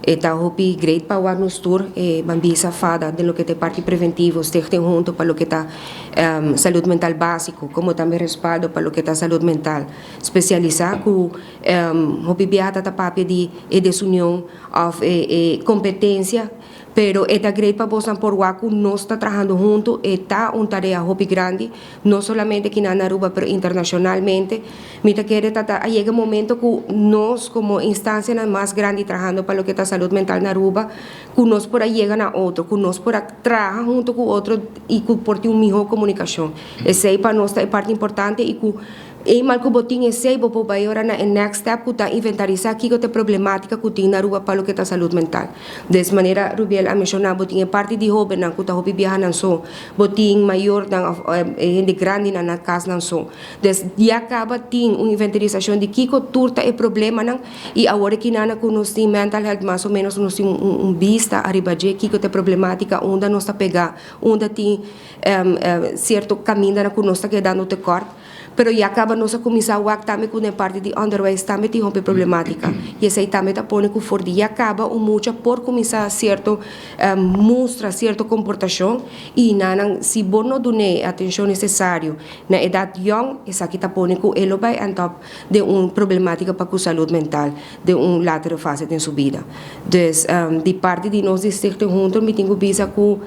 Ta hopi great pa wak nos tur ban bisa fada den loke ta e parti preventivo, Stichting Hunto pa loke ta salud mental basico, como tambe Respaldo pa loke ta salud mental specialisa cu hopi biaha ta ta papia di e desunion of e competencia. Pero e ta great pa bosnan por wak cu nos ta trahando hunto, e ta un tarea hopi grandi, no solamente aki na Aruba pero internacionalmente. Mi ta kere ta ta a yega e momento cu nos como instancianan mas grandi trahando pa loke ta salud mental na Aruba, cu nos por a yega na otro, cu nos por a traha hunto cu otro y cu por tin un miho comunicacion. Esey pa nos ta e parti importante y cu Eenmaal ku bo tin esei, bo por bai ora na e next step ku ta inventarisá kiko ta e problematika ku tin na Aruba pa loke ta salud mental. Des manera Rubiel a menshoná, bo tin e parti di hóbennan ku ta hopi biaha nan so, bo tin mayornan òf e hende grandinan na kas nan so. Des ya kaba tin un inventarisashon di kiko tur ta e problemanan i awor e kinana ku nos tin mental health mas o ménos nos tin un bista ariba dje kiko ta e problematika, unda nos ta pegá, unda tin sierto kamindanan ku nos ta kedando tekòrt. Pero ya caba nos a cuminsa wak tambe cu den parti di onderwijs tambe tin hopi problematica. Y esey tambe ta pone cu for di ya caba un mucha por cuminsa cierto mustra cierto comportacion y nanan si bo no dun'e e atencion necesario na edad yong esaki ta pone cu e lo bay end up den un problematica pa cu salud mental den un latere fase den su bida. Dus di parti di nos di Stichting Hunto mi tin cu bisa cu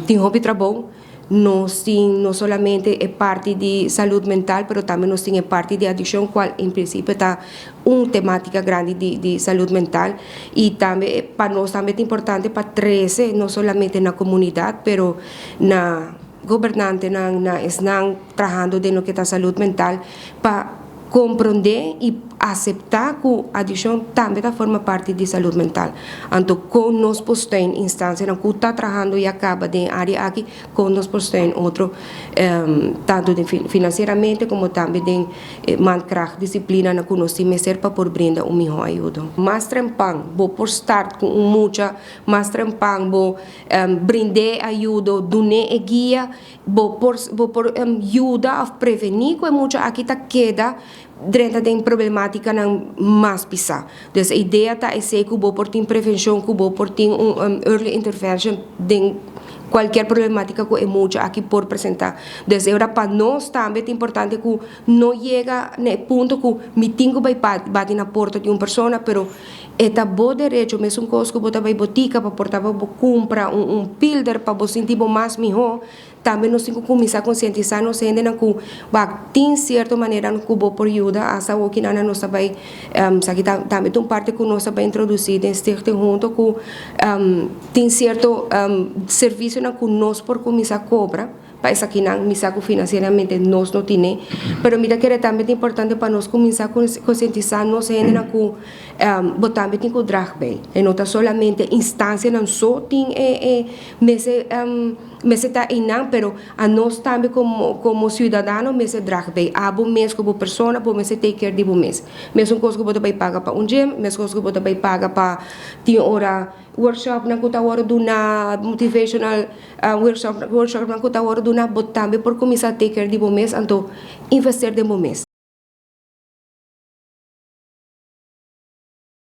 tin hopi trabou. Nos tin no solamente e parti di salud mental, pero tambe nos tin e parti di adiccion, cual en principio ta un tematica grandi di salud mental. Y tambe pa nos tambe ta importante pa trece no solamente na comunidad, pero na gobernantenan, na esnan trahando den loke ta salud mental, pa comprende y acepta cu adiccion tambe ta forma parti di salud mental. Anto con nos por steun instancianan cu ta trahando ya caba den e area aki, con nos por steun otro tanto den financieramente como tambe den mankracht, disciplinanan cu nos tin mester pa por brinda un miho ayudo. Mas trempan bo por start cu un mucha, mas trempan bo brind'e ayudo, dun'e e guia, Bo por bo por yuda of prevení ku e mucha aki ta keda drenta den problemátikanan mas pisá. Dus e idea ta esei ku bo por tin prevenshon, ku bo por tin un early intervention den kualkier problemátika ku e mucha aki por presentá. Dus e ora pa nos tambe ta importante ku no yega na e punto ku mi tin ku bai bati na porta di un persona, pero e ta bo derecho, mesun kos ku bo ta bai botika pa por ta bo kumpra un pilder pa bo sinti bo mas mihó, tambe nos tin ku kuminsá konsientisá nos hendenan ku wak tin sierto maneranan ku bo por yuda asta awo kinan nos ta bai esaki tambe ta un parti ku nos ta bai introdusí den Stichting Hunto ku tin sierto servisionan ku nos por kuminsá kobra. Pa esakinan mi sa ku finansieramente nos no tine, pero mi ta kere tambe ta importante pa nos kuminsá konsientisá nos hendenan ku bo tambe tin ku drag bij. E no ta solamente instansianan so tin e e mester mester ta einan, pero anos tambe komo komo siudadano mester drag bij. Abo mes komo persona bo mester take care di bo mes. Mesun kos ku bo ta bai paga pa un gym, mes kos ku bo ta bai paga pa tin ora Workshopnan ku ta wòrdu duna, motivational workshopnan ku ta wòrdu duna, bo tambe por kuminsá take care di bo mes, anto investeer den bo mes.